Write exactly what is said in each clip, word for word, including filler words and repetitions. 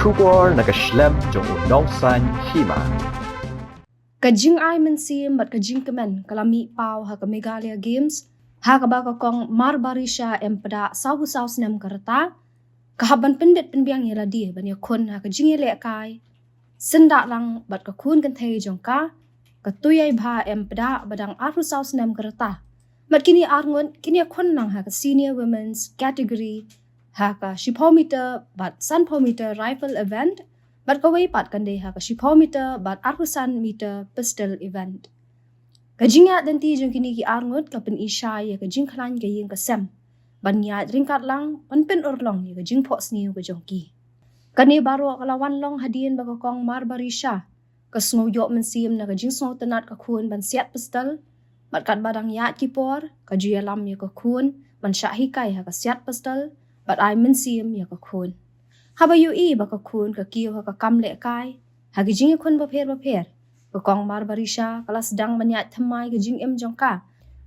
Khubor na ka shlem jong u nongsan hima. Ka jingai mynsiem bad ka jingkmen ka la mih paw ha ka Meghalaya Games, ha kaba ka kong Marbarisha M Pda, saw phew saw snem ka rta, ka hap ban pynbit pynbiang ïa lade ban ïakhun ha ka jingïalehkai syndah lang bad ka khun kynthei jong ka, ka Tuiaibha M Pda, ba dang ar phew saw snem ka rta. Bad kine arngut kin ïakhun lang ha ka senior women's category, ha ka shiphew meter bad sanphew meter rifle event, bad kawei pat kan dei ha ka shiphew meter bad ar phew san meter pistol event. Ka jingïaid lynti jong kine ki arngut ka pyni shai ïa ka jingkhlaiñ ka ïing ka sem ban ïaid ryngkat lang ban pynurlong ïa ka jingphohsniew ka jong ki. Kane baroh ka la wan long hadien ba ka kong Marbarisha ka sngew ïoh mynsiem na ka jingsngewtynnat ka khun ban siat pistol, bad katba dang ïaid ki por ka ju ïalam ïa ka khun ban shah hikai ha ka siat pistol bad ai mynsiem ïa ka khun. Haba ïohi ba ka khun ka kiew ha ka kam lehkai ha ki jingïakhun bapher bapher, ka kong Marbarisha ka la sdang ban ïaid thymmai ka jingim jong ka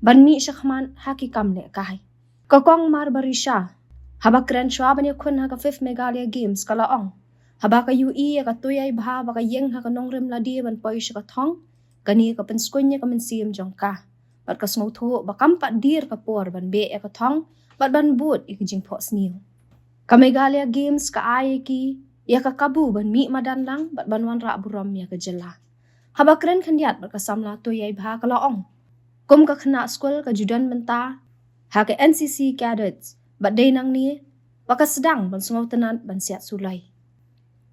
ban mih shakhmat ha ki kam lehkai. Ka kong Marbarisha, haba kren shwa ban ïakhun ha ka fifth Meghalaya Games, ka la ong, haba ka ïohi ïa ka Tuiaibha ba ka ïeng ha ka nongrim lade ban poi sha ka thong, kane ka pynskuiñ ïa ka mynsiem jong ka, bad ka sngewthuh ba kam pat dier ka por ban beh ïa ka thong bad ban bud ïa ka jingphohsniew. Ka Meghalaya Games ka ai ïa ki ïa ka kabu ban mih madan lang bad ban wanrah burom ïa ka jylla. Haba kren khyndiat bad ka samla Tuiaibha, ka la ong, kum ka khynnah skul ka ju don mynta ha ka N C C Cadets, bad dei nangne ba ka sdang ban sngewtynnat ban siat suloi.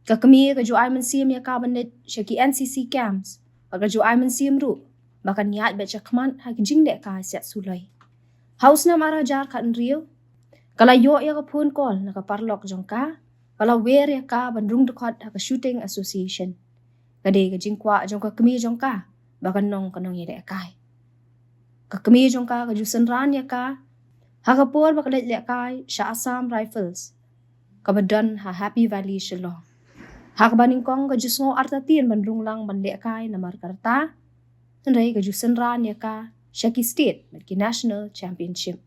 Ka kmie ka ju ai mynsiem ïa ka ban leit sha ki N C C camps, bad ka ju ai mynsiem ruh ba kan ïaid beit shakhmat ha ki jinglehkai siat suloi. Ha u snem ar hajar khathynriew ka la ïoh ïa ka phone call na ka paralok jong ka, ba la wer ïa ka ban rung dkhot ha ka Shooting Association. Ka dei ka jingkwah jong ka kmie jong ka ba kan long ka nongïalehkai. Ka kmie jong ka ka ju synran ïa ka ha ka por ba ka leit lehkai sha Assam Rifles, kaba don ha Happy Valley, Shillong. Ha kaba nyngkong ka ju sngew artatien ban rung lang ban lehkai namar ka rta, hynrei ka ju synran ïa ka sha ki state bad ki national championship.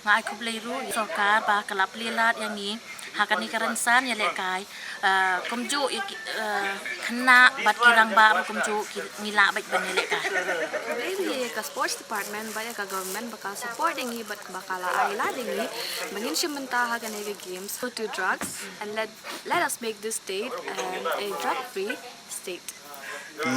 Nga ai khublei ruh ïa sorkar ba ka la plie lad ïa ngi ha kane ka rynsan ïalehkai. Ah, kumjuh ïa ki, ah, khynnah bad ki rangbah ruh kumjuh ki, ngi lah beit ban ïalehkai. Khublei ïa ka sports department bad ïa ka government ba ka support ïa ngi bad ba ka la ai lad ïa ngi ba ngin shim bynta ha kane ka games. No to drugs and let, let us make this state, um, a drug free state.